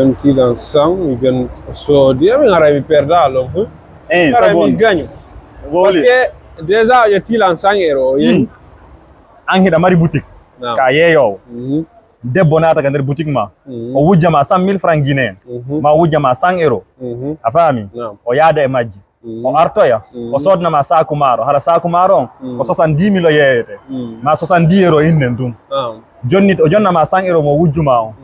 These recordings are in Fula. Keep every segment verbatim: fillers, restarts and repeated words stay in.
Yonti lan sang, mi jon soodi, mi haray mi perda lon fu. Eh, haray mi gaño. Parce que déjà o ƴetti lan sang euro o yehi. An hiɗa mari boutique. Ka yeeyoowo. Debbo naata ka nder boutique ma. O wujja ma cent mille francs guinéen. Ma o wujja ma cent euro. A faami? O yaada e majji. O artoya, o soodna ma saaku maaro. Hara saaku maaro on ko soixante-dix mille o yeeyete. Ma soixante-dix euro innen ɗum. Jonni, o jonna ma cent euro mo wujju ma on.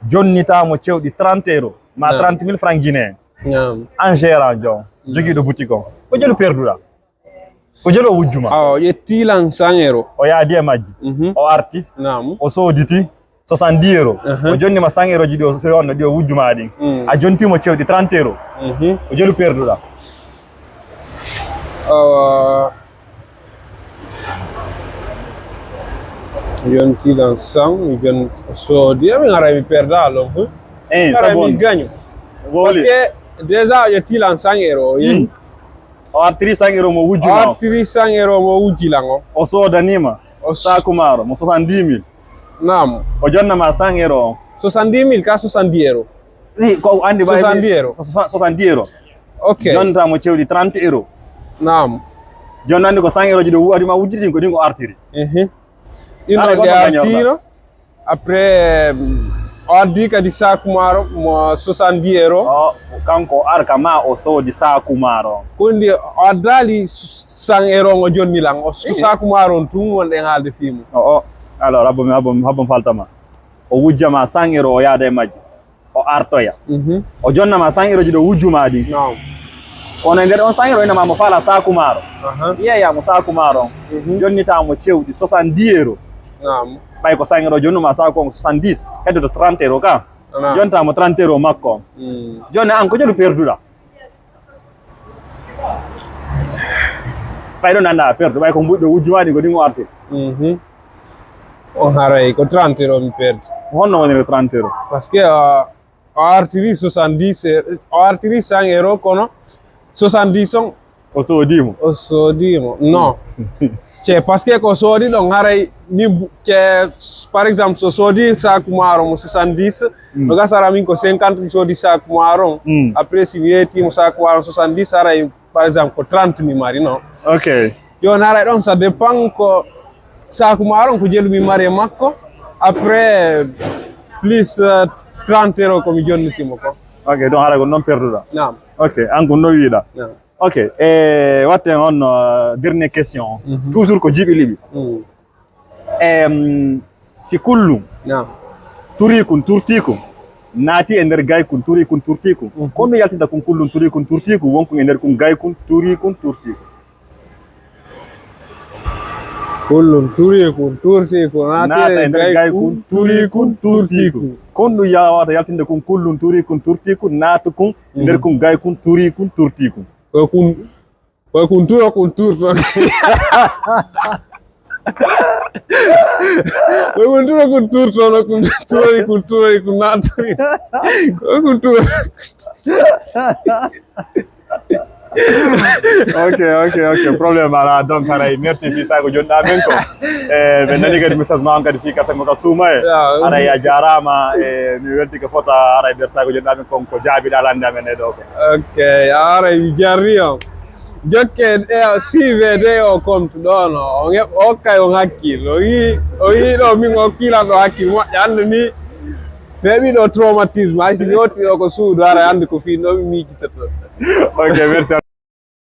Jonnita mo cewɗi trente euro. Ma trente mille francs guinéen. An gérant jon, jogiiɗo boutique on. Ko jelu perduɗa? Ko jelu o wujju ma? Awa, o ƴetti lan cent euro. O yaadi e majji. O arti. O sooditi. Soixante-dix euro. O jonni ma cent euro ji ɗi o sewonno ɗi o wujju ma ɗin. A jonti mo cewɗi trente euro. Ko jelu perduɗa? Awa. Yonti lan sang, mi jon soodi, mi haray mi perda lon fu. Eh, haray mi gaño. Parce que déjà o ƴetti lan cent euro o yehi. O artiri cent euro mo wujju ma o. O artiri cent euro mo wujji lan o. O soodanima. O saaku maaro mo soixante-dix mille. Naam. O jonna ma cent euro on. Soixante-dix mille ka soixante-dix euro? Wi, ko andi ba soixante-dix euro. Soixante-dix euro. Ok. Jonta mo cewɗi trente euro. Naam. Jon andi ko cent euro ji ɗo wadi ma wujjidi ɗin ko ɗin o artiri. Ehe. Ɗin ɗo ɗi artino. Après, o addi kadi saaku maaro mo soixante-dix euro. O, kanko o arka ma o soodi saaku maaro. Ko ndi o addaali cent euro ngo jonni lan. O saaku maaro on tun wonɗen haalde fii mum. O, o. Alors, habbo mi, habbo mi, habbo mi faltama. O wujja ma cent euro o yaada e majji. O artoya. O jonna ma cent euro ji ɗo wujju ma ɗi. Kono e nder on cent euro ina ma mo faala saaku maaro. Yeeya mo saaku maaro on. Jonnita mo cewɗi soixante-dix euro. Ɓay ko cent euro jonnuma saaku on soixante-dix, heddoto trente euro ka. Jonta mo trente euro makko on. Joni an ko jelu perduɗa? Ɓay ɗon anda a perdu, ɓay ko mbuɗɗo wujju ma ɗi ko ɗin o arti. On haray ko trente euro mi perdi. Honno woniri trente euro? Parce que, euh, o artiri soixante-dix e, o artiri cent euro kono soixante-dix on o soodimo. O soodimo. Non. Ce, parce que ko soodi ɗon haray ni bu-, ce, par exemple, so soodi saaku maaro mo soixante-dix, no gasara min ko cinquante mi soodi saaku maaro on. Après, si mi yeetimo saaku maaro on soixante-dix, haray, par exemple, ko trente mi mari, non? Ok. Yo, haray ɗon, ça dépend ko saaku maaro on ko jelu mi mari e makko. Après, plus, euh, trente euro ko mi jonnitimo ko. Ok, donc haray ko non perduɗa. Naam. Ok, an ko no wiɗa. Naam. Ok, e watten on, euh, dernière question. Toujours ko jiɓi liɓi. Em, si kullun, turiikun, turtiikun, naati e nder gaykun, turiikun, turtiikun. Ko ɗum yaltinta kun kullun, turiikun, turtiikun, wonkun e nder kun gaykun, turiikun, turtiikun? Kullun, turiikun, turtiikun, naati e nder gaykun, turiikun, turtiikun. Ko ɗum yawata yaltinde kun kullun, turiikun, turtiikun, naata kun e nder kun gaykun, turiikun, turtiikun? Ko kun Koye kun turo kun turto. Koye kun turo kun turto no kun turori kun turori kun natori. Koye kun turo. Ok, ok, ok, problème ala. Donc haray merci fi saago jonɗa men ko. Eh, ɓe nani kadi message ma on kadi fi kasa ngo ka suuma e. Haray a jarama, e mi welti ko fota. Haray nder saago jonɗa men kon ko jaabiɗa lande amen e ɗo ko. Ok, haray mi jarri on. Jokke e suivede o compte ɗo no o heɓ-, o hokkay on hakkil. O yi, o yi ɗo min o kilan ɗo hakkil moƴƴa, hande ni mi heɓi ɗo traumatisme. Hay si mi wotti ɗo ko suudu, haray hande ko fi ɗo mi miijitoto. Ok, merci.